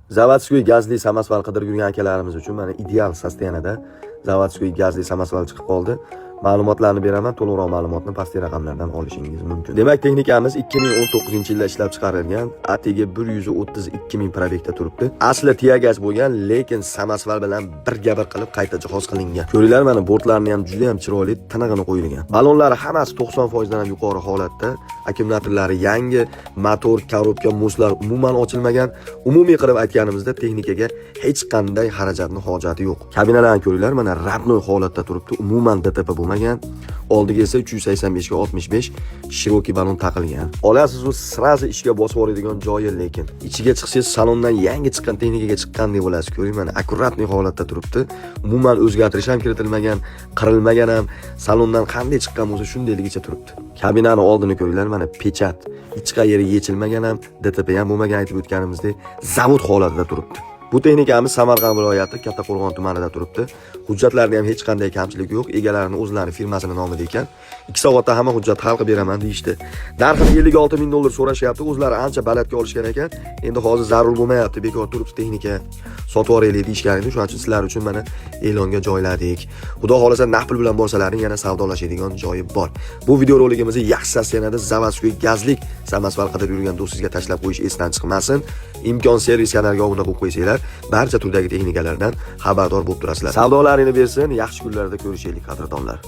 Заводской gazli samosval qidirib yurgan akalarimiz uchun mana ideal состояние da заводской gazli samosval chiqib qoldi. Ma'lumotlarni beraman, to'liqroq ma'lumotni pastki raqamlardan olishingiz mumkin. Demak, texnikamiz 2019-yilda ishlab chiqarilgan, atigi 132 ming пробег da turibdi. Asli тягач bo'lgan, lekin samosval bilan birga bir qilib qayta jihoz qilingan. Ko'ringlar, mana bortlarni ham juda ham chiroyli tinig'ini qo'yilgan. Balonlari hammasi 90% dan ham yuqori holatda, akkumulyatorlari yangi, motor, коробка, мост lar umuman ochilmagan. Umumiy qilib aytganimizda, texnikaga hech qanday xarajatni hojati yo'q. Kabinalarni ko'ringlar, mana родной holatda turibdi, umuman ДТП bo'lmagan. Oldiga esa 385 ga 65 широкий balon taqilgan. Olasiz, u сразу ishga bosib yuboradigan joyi, lekin ichiga chiqsangiz, salondan yangi chiqqan texnikaga chiqqandek bo'lasiz. Ko'ring, mana аккуратный holatda turibdi. Umuman o'zgartirish ham kiritilmagan, qirilmagan ham, salondan qanday chiqqan bo'lsa, shundayligicha turibdi. Kabinani oldini ko'ringlar, mana печать, hech qayeri yechilmagan ham, ДТП ham bo'lmagan, aytib o'tganimizdek, zavod holatida turibdi. Bu texnikamiz Samarqand viloyati Kattaqo'rg'on tumanida turibdi. Hujjatlarda ham hech qanday kamchilik yo'q. Egalarini o'zlari firmasini nomida ekan. 2 soatda hamma hujjat hal qilib beraman deyishdi. Narxini 56 ming dollar so'rashyapti. O'zlari ancha balandga olishgan ekan. Endi hozir zarur bo'lmayapti, bekor turibdi texnika. Sotib yuboraylik deyishgan edi. Shuning uchun sizlar uchun mana e'longa joyladik. Xudo xohlasa, naqd pul bilan borsalaring, yana savdolashadigan joyi bor. Bu videorolikimizni yaxshi состояние da заводской gazlik samosval qidirib yurgan do'stingizga tashlab qo'yish esdan chiqmasin. Imkon servis kanaliga obuna bo'lib qo'ysanglar, barcha turdagi texnikalardan xabardor bo'lib turasizlar. Savdolaringni bersin, yaxshi kunlarda ko'rishaylik, qadrdonlar.